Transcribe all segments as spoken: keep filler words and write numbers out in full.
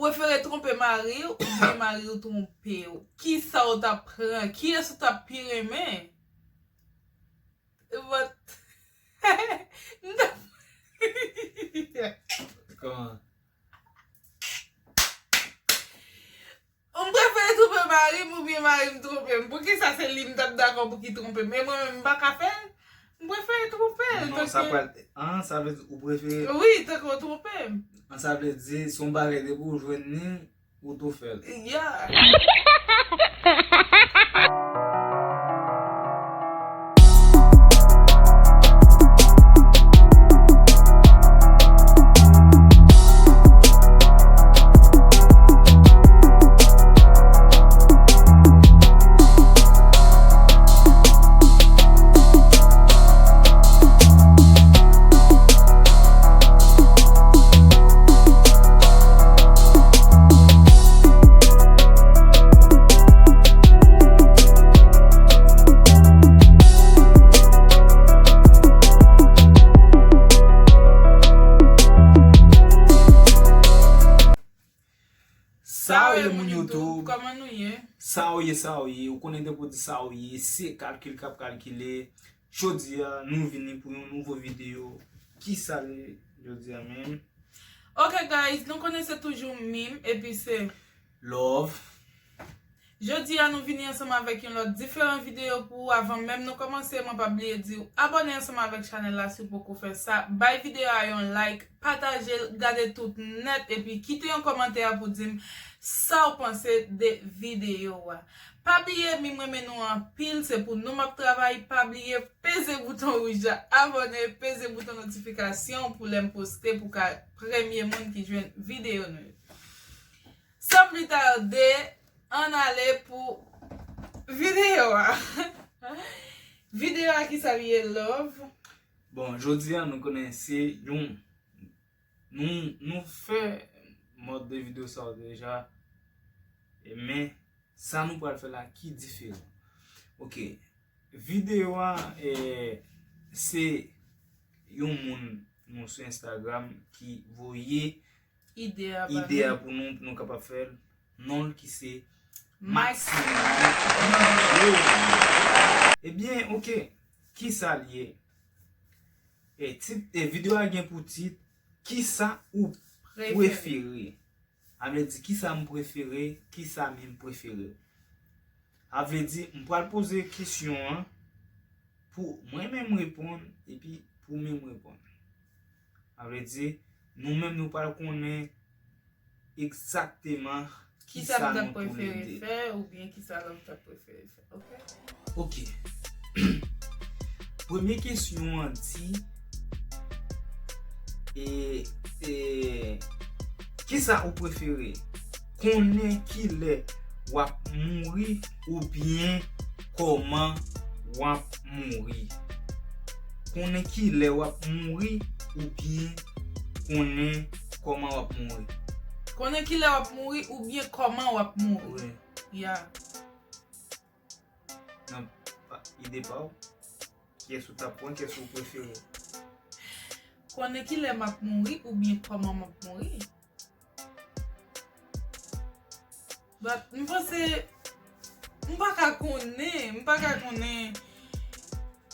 Prefere twonpe mari w oubyen mari w twonpe w? Kisa w t ap pran? Kiyès ou t ap pi renmen? But, m t ap Kòman? M prefere twonpe mari m oubyen mari m twonpe m. Poukisa se li m t ap dakò pou ki twonpe m? E mwen menm m pa ka fè l? M prefere twonpe l. Non, sa pral. Ah, sa vle di ou prefere. Wi, tanke w twonpe m. Ah, sa vle di se yon bagay depi ou jwenn li, ou tou fè l. Yeah. Sa w ye, moun YouTube? Kòman nou ye? Sa w ye, sa w ye? Ou konnen depi w di sa w ye, se kalkil k ap kalkile. Jodi a, nou vini pou yon nouvo videyo. Kisa l ye jodi a menm? Ok, guys, nou konnen se toujou Mim, epi se Love. Jodi a, nou vini ansanm avèk yon lòt diferan videyo pou ou. Avan menm nou kòmanse, mwen pa bliye di w abòne ansanm avèk chanèl la si w poko fè sa. Bay videyo a yon like, pataje l, gade tout nèt, epi kite yon kòmantè pou di m sa w panse de videyo a. Pa bliye, Mim renmen nou anpil, se pou nou m ap travay. Pa bliye peze bouton wouj la, abòne, peze bouton notifikasyon pou lè m poste, pou w ka premye moun ki jwenn videyo nou yo. San pli tade, ann ale pou videyo a. Videyo a, kisa l ye, Love? Bon, jodi a, nou konnen se yon, nou, nou fè mòd de videyo sa yo deja, e men sa nou pral fè la ki diferan. Ok, videyo a, eh, se yon moun nou sou Instagram ki voye ide a ba ide a nou pou nou, pou nou kapab fè l. Non l ki se Maxime. Maxime. Ebyen, ok. Kisa l ye? E tit, e videyo a gen pou tit, kisa ou prefere? A vle di, kisa m prefere, kisa Mim prefere. A vle di, m pral poze kesyon an pou mwen menm reponn, epi pou Mim reponn. A vle di, nou menm nou pral konnen egzakteman kisa nou tou le de. Kisa m t ap prefere fè oubyen kisa Love t ap prefere fè, ok? Ok. Premye kesyon an di, e, e, kisa ou prefere? Konnen kilè w ap mouri oubyen kòman w ap mouri? Konnen kilè w ap mouri oubyen konnen kòman w ap mouri? Konnen kilè w ap mouri oubyen kòman w ap mouri? Wi. Ya. Nan pa, ide pa w, kiyès ou t ap pran, kiyès ou prefere? Konnen kilè m ap mouri oubyen kòman m ap mouri? But, m panse, m pa ka konnen, m pa ka konnen,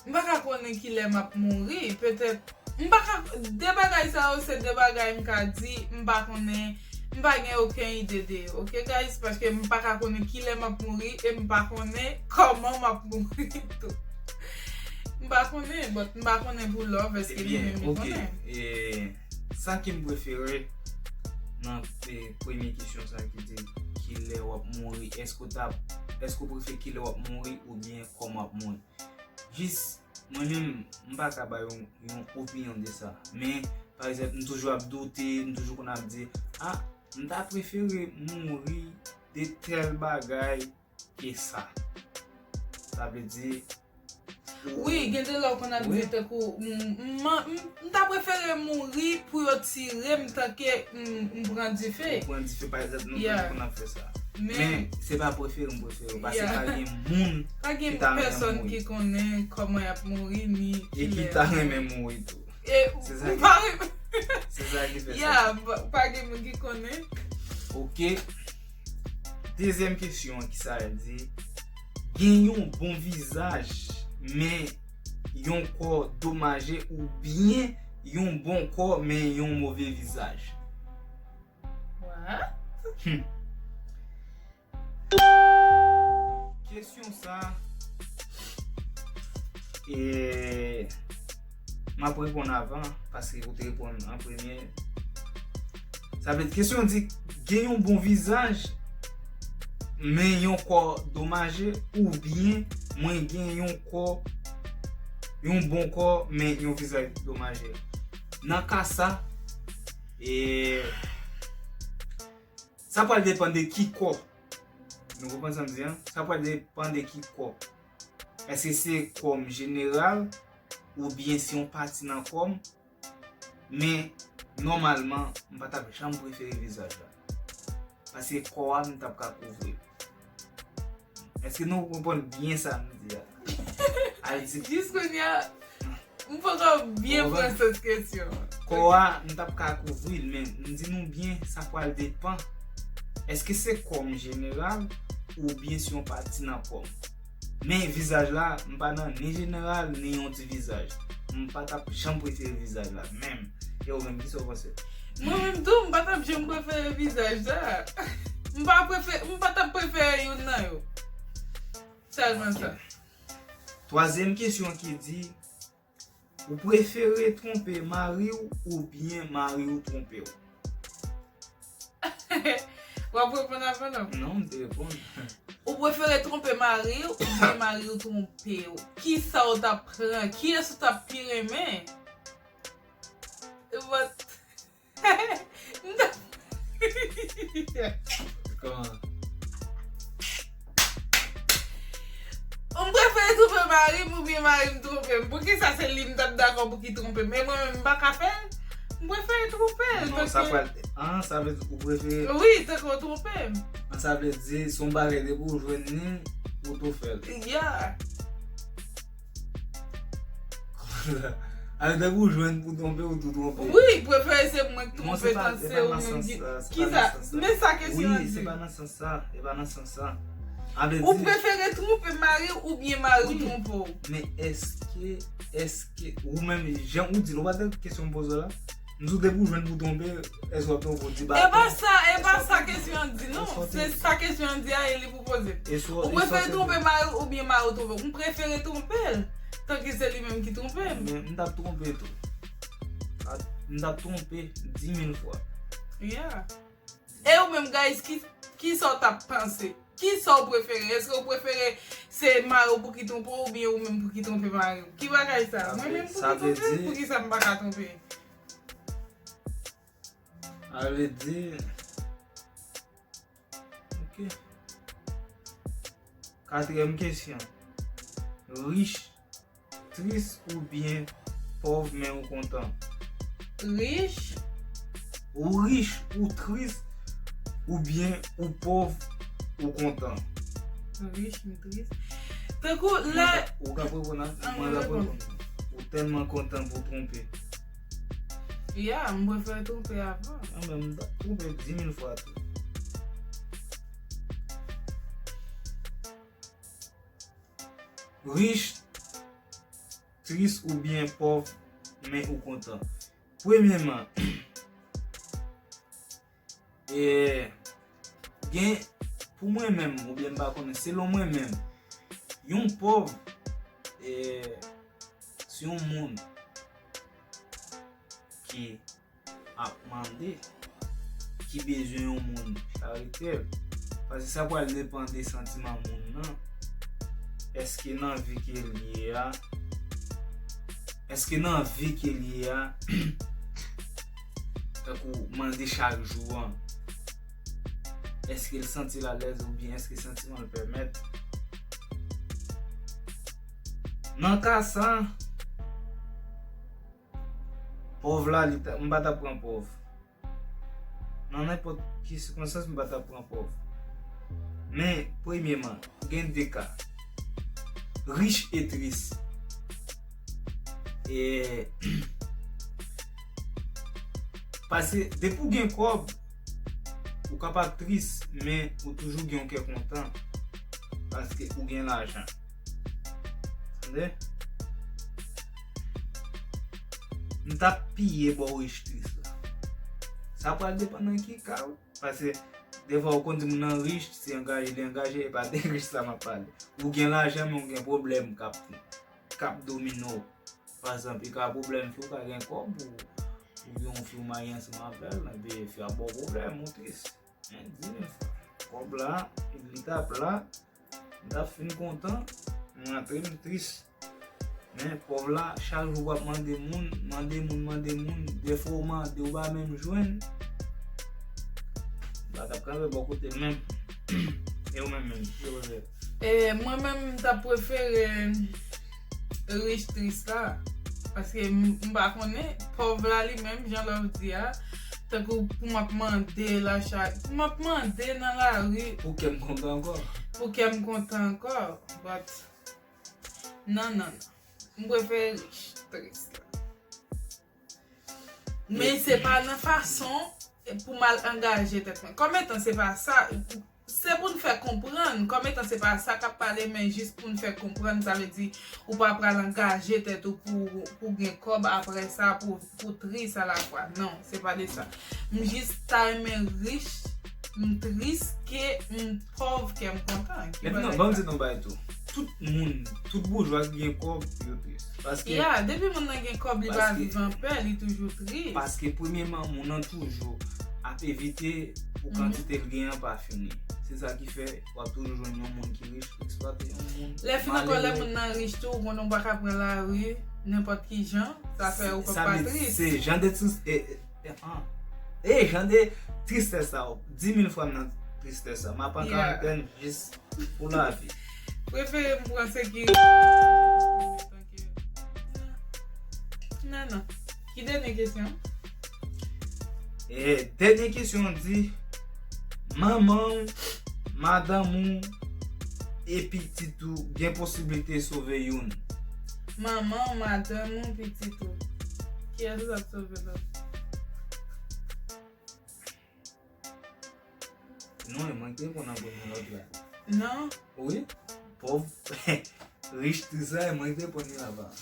m pa ka konnen kilè m ap mouri. Petèt, m pa ka, de bagay sa yo se de bagay m ka di, m pa konnen, m pa gen okenn ide de yo, ok, guys? Paske m pa ka konnen kilè m ap mouri e m pa konnen kòman m ap mouri tou. M pa konnen, but m pa konnen pou Love, èske li menm li konnen? Ebyen, ok. E, sa ke m prefere nan, e, premye kesyon sa ki di kilè w ap mouri, èske w t ap, èske w prefere kilè w ap mouri oubyen kòman w ap mouri? Jis, mwen menm, m pa ka bay yon, yon opinyon de sa. Men, pa egzanp, m toujou ap doute, m toujou konn ap di, a, m ta prefere mouri de tèl bagay ke sa. Sa vle di, wi, gen de lè w konn ap di tankou, m, m, m, m ta prefere mouri pou yo tire m tanke m, m pran dife. Ou pran dife, pa egzanp, nou konn ap fè sa. Men, men se pa prefere m prefere, paske pa gen moun ki ta renmen mouri. Pa gen pèsòn ki konnen kòman y ap mouri, ni kilè. E ki ta renmen mouri tou. E se sa ki, se sa ki fè sa. Ya, pa, pa gen moun ki konnen. Ok. Dezyèm kesyon an, ki sa l di? Gen yon bon vizaj, men yon kò domaje, oubyen yon bon kò, men yon move vizaj? What? Hmm. Kesyon sa, e, m ap reponn avan, paske ou te reponn an premye. Sa vle di, kesyon di, gen yon bon vizaj, men yon kò domaje, oubyen mwen gen yon kò, yon bon kò, men yon vizaj domaje. Nan ka sa, e, sa pral depann de ki kò. Nou konprann sa m di an? Sa pral depann de ki kò. Èske se kò m jeneral, oubyen se yon pati nan kò m? Men, nòmalman, m pa t ap janm prefere vizaj la. Paske kò a, m t ap ka kouvri l. Èske nou konprann byen sa m di a? Al di Jis kounye a, m poko byen pran sans kesyon an. Kò a, m t ap ka kouvri l, men m di nou byen, sa pral depann. Èske se kò m jeneral, oubyen se yon pati nan kò m? Men vizaj la, m pa nan ni jeneral, ni yon ti vizaj. M pa t ap janm prefere vizaj la, menm. E ou menm, kisa w panse? Mwen menm tou, m pa t ap janm prefere vizaj sa. M pa prefere, m pa t ap prefere youn nan yo. Sèlman sa. Twazyèm kesyon ki di, ou prefere twonpe mari w oubyen mari w twonpe w? W ap reponn avan non? Non, m te reponn. Ou prefere twonpe mari w oubyen mari w twonpe w? Kisa w t ap pran? Kiyès ou t ap pi renmen? But, m t ap Kòman? M prefere twonpe mari m oubyen mari m twonpe m? Poukisa se li m t ap dakò pou ki twonpe m? E mwen menm m pa ka fè l? M prefere twonpe l. Non, sa pral. An, sa vle di ou prefere. Wi, tanke w twonpe m. An, sa vle di, se yon bagay depi ou jwenn li, ou tou fè l. Yeah. Ale, depi ou jwenn pou twonpe, ou tou twonpe. Wi, prefere se mwen k twonpe tanse ou menm ki. Kisa? Men sa kesyon an di. Wi, se pa nan sans sa. E pa nan sans sa. Ale di. Ou prefere twonpe mari w oubyen mari w twonpe w? Men èske, èske, ou menm, jan ou di l, ou pa tande kesyon m poze w la? M di w depi ou jwenn pou twonpe, èske w ap twonpe w di ba. E pa sa, e pa sa kesyon an di non. Se sa kesyon an di a e li pou poze. Ou prefere twonpe mari w oubyen mari w twonpe w? M prefere twonpe l. Tanke se li menm ki twonpe m. Men m t ap twonpe tou. M t ap twonpe di mil fwa. Yeah. E ou menm, guys, ki, kisa w t ap panse? Kisa w prefere? Èske w prefere se mari w pou ki twonpe w oubyen ou menm pou ki twonpe mari w? Ki bagay sa? Mwen menm pou ki twonpe m? Poukisa m pa ka twonpe? Ale di. Ok. Katriyèm kesyon. Rich, tris oubyen pòv men ou kontan? Rich. Ou rich, ou tris, oubyen ou pòv, ou kontan? Rich, m tris. Tankou lè. Ou ka reponn a mwen, la reponn. Ou tèlman kontan pou twonpe. Ya, m prefere twonpe avan. Mwen menm, m t ap twonpe di mil fwa tou. Rich, tris oubyen pòv, men ou kontan. Premyèman, e, gen, pou mwen menm, oubyen m pa konnen, selon mwen menm, yon pòv, e, se yon moun ki ap mande, ki bezwen yon moun charite l. Paske sa pral depann de santiman moun nan. Èske nan vi ke l ye a, èske nan vi ke l ye a, tankou mande chak jou an, èske l santi l alèz oubyen èske santiman l pèmèt? Nan ka sa, pòv la, li ta, m pa t ap pran pòv. Nan nenpòt ki sikonstans, m pa t ap pran pòv. Men, premyeman, gen de ka. Rich e tris. E, paske, depi w gen kòb, Ou kapab tris, men ou toujou gen yon kè kontan. Paske ou gen lajan. Tande? M t ap piye bò rich tris la. Sa pral depann nan ki ka, wi. Paske defwa ou konn di moun nan rich, se angaje li angaje, e pa de rich sa m ap pale. Ou gen lajan, men ou gen pwoblèm k ap, k ap domine w. Pa egzanp, e ka pwoblèm fi, ou ka gen kòb, ou, ou gen yon fi ou marye ansanm avè l, epi fi a ba w pwoblèm, ou tris. Men, di m, kòb la, li t ap la, m t ap fin kontan, m rantre, m tris. Men, pòv la, chak jou w ap mande moun, mande moun, mande moun, defwa ou mande, ou pa menm jwenn. M pa t ap kanpe bò kote l menm. E ou menm menm, ki w prefere? E, mwen menm, m t ap prefere rich tris la. Paske m, m pa konnen, pòv la li menm, jan Love di a, tankou pou m ap mande l a chak, pou m ap mande nan lari. Pou kè m kontan ankò. Pou kè m kontan ankò. But, non, non, non. M prefere rich tris la. Men se pa nan fason pou m al angaje tèt mwen. Kòm etan se pa sa, se pou n fè konprann, kòm etan se pa sa k ap pale, men jis pou n fè konprann, sa vle di ou pa pral angaje tèt ou pou, pou gen kòb, apre sa pou, pou tris alafwa. Non, se pa de sa. M jis ta renmen rich, m tris, ke m pòv, kè m kontan. Ki bagay sa? Epi non, ban m di nou bagay tou. Tout moun, tout boujwa ki gen kòb, yo tris. Paske, ya, depi moun nan gen kòb, li pa viv anpè, li toujou tris. Paske premyeman, moun nan toujou ap evite pou kantite l gen an pa fini. Se sa ki fè w ap toujou jwenn yon moun ki rich eksplwate yon moun malere. Lè fin ankò, lè moun nan rich tou, ou konnen ou pa ka pran lari nenpòt ki jan, sa fè ou pa tris. Sa vle di, se jan de tris, e, e, e, an. E jan de tristès sa, di mil fwa m nan tristès sa. M ap an karantèn jis pou lavi. Prefere m pran sekirite. Non, non. Ki dènye kesyon? E, dènye kesyon an di, manman w, madanm ou, e pitit ou, gen posiblite sove youn. Manman w, madanm ou, pitit ou. Kiyès ou t ap sove lòt? Non, e mwen ki te konn an premye lòt la. Non. Wi. Pòv. Rich tris la, e mwen ki te konn li avan.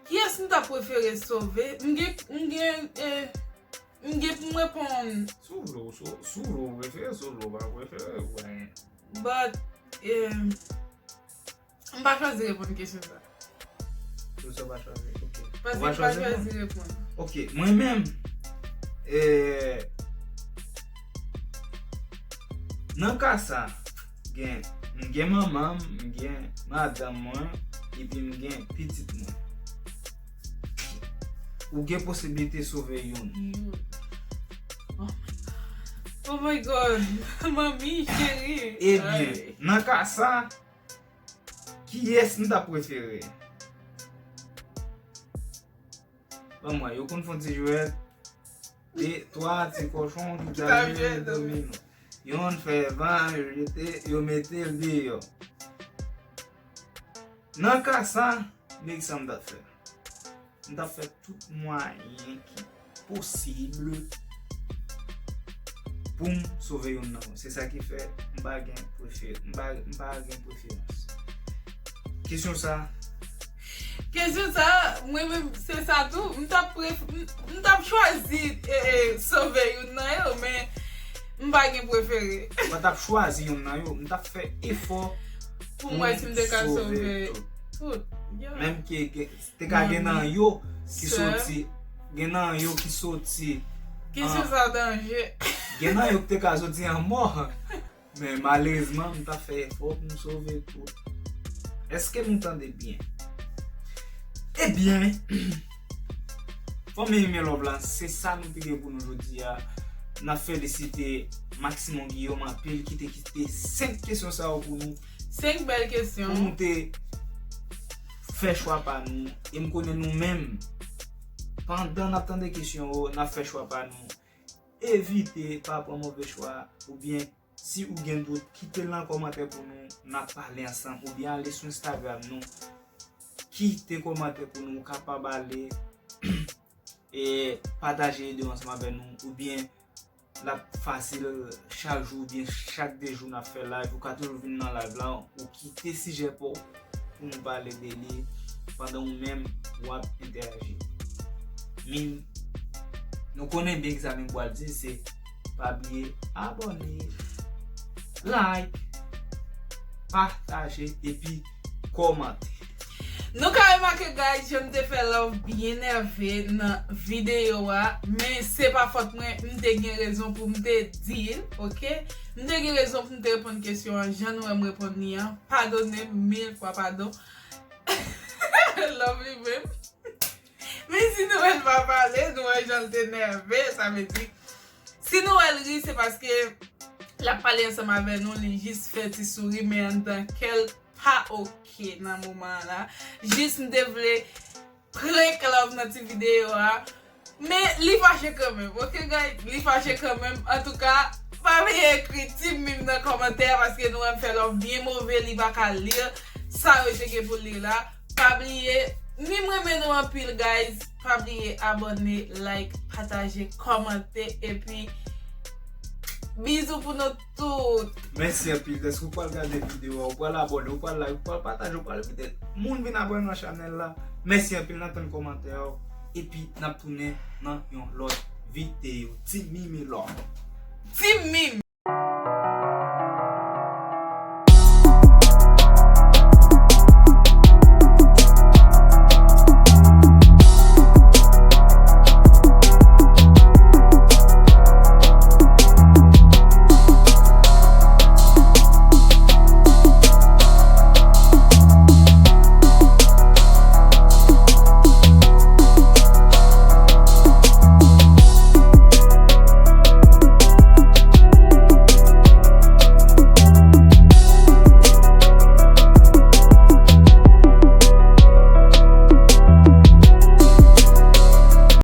Kiyès m ta prefere sove? M gen, m gen, eh, m gen pou m reponn. Si w vle, w so-, si w vle, w prefere sove, w pa prefere, w pa gen. But, eh, M pa chwazi reponn kesyon sa. Ou sa pa chwazi, ok. Paske m pa chwazi reponn. Ok, mwen menm, eh, nan ka sa, gen, m gen manman m, m gen madanm mwen, epi m gen pitit mwen. Ou gen posiblite sove youn. Youn. Oh my God. Oh my God. Manmi, cheri. Ebyen, nan ka sa, kiyès m ta prefere? Ban m wè, yo konn fè yon ti jwèt. De, twa ti kòchon ki t ap jwe domino. Yonn fè van, yo jete, yo mete l deyò. Nan ka sa, men sa m t ap fè. M t ap fè tout mwayen ki posib pou m sove youn nan yo. Se sa ki fè m pa gen prefere-, m pa, m pa gen preferans. Kesyon sa. Kesyon sa, mwen menm, se sa tou. M t ap pref-, m, m t ap chwazi, eh, eh, sove youn nan yo, men m pa gen prefere. Mwen t ap chwazi youn nan yo, m t ap fè efò pou m wè si m te ka sove tout. Tout. Yeah. Menm ke, ke te ka gen nan yo ki soti, gen nan yo ki soti. Kesyon sa danje. Gen nan yo ki te ka soti an mò. Men malerezman, m t ap fè efò pou m sove tout. Èske nou tande byen? Ebyen, fanmi Men Love la, se sa nou te gen pou nou jodi a. N ap felisite Maximon Guillaume anpil ki te kite senk kesyon sa yo pou nou. Senk bèl kesyon. Pou nou te fè chwa pa nou. E m konnen nou menm, pandan n ap tande kesyon yo, n ap fè chwa pa nou. Evite pa pran move chwa, oubyen si ou gen dout, kite l nan kòmantè pou nou, n ap pale ansanm, oubyen ale sou Instagram nou, kite kòmantè pou nou, ou kapab ale e pataje ide w ansanm avè nou, oubyen l ap fasil chak jou oubyen chak de jou n ap fè live, ou ka toujou vin nan live la, ou kite sijè pa w pou nou pale de li pandan ou menm w ap entèyaji. Mim, nou konnen byen kisa Mim pral di, se pa bliye abòne, like, pataje epi kòmante. Nou ka remake, guys, jan m te fè love byen nève nan videyo a, men se pa fòt mwen, m te gen rezon pou m te di l, oke? M te gen rezon pou m te reponn kesyon an jan nou wè m reponn li an. Padone m mil fwa padon. Love li menm. Men si nou wè l pa pale, nou wè jan l te nève, sa vle di, si nou wè l ri, se paske l ap pale ansanm avè nou, li jis fè ti souri, men anndan kè l pa oke nan moman an la. Jis m te vle prank love nan ti videyo a. Men li fache kanmenm, oke, guys? Li fache kanmenm. Antouka, pa bliye ekri Team Mim nan kòmantè, paske nou wè m fè love byen move, li pa ka li sa yo te gen pou li la. Pa bliye, Mim renmen nou anpil, guys. Pa bliye abòne, like, pataje, kòmante, epi bizou pou nou tout. Mèsi anpil, dèske ou pral gade videyo a, ou pral abòne, ou pral like, ou pral pataje, ou pral envite moun vin abòne nan chanèl la. Mèsi anpil, n ap tann kòmantè yo. Epi n ap tounen nan yon lòt videyo. Team Mim e love. Team Mim.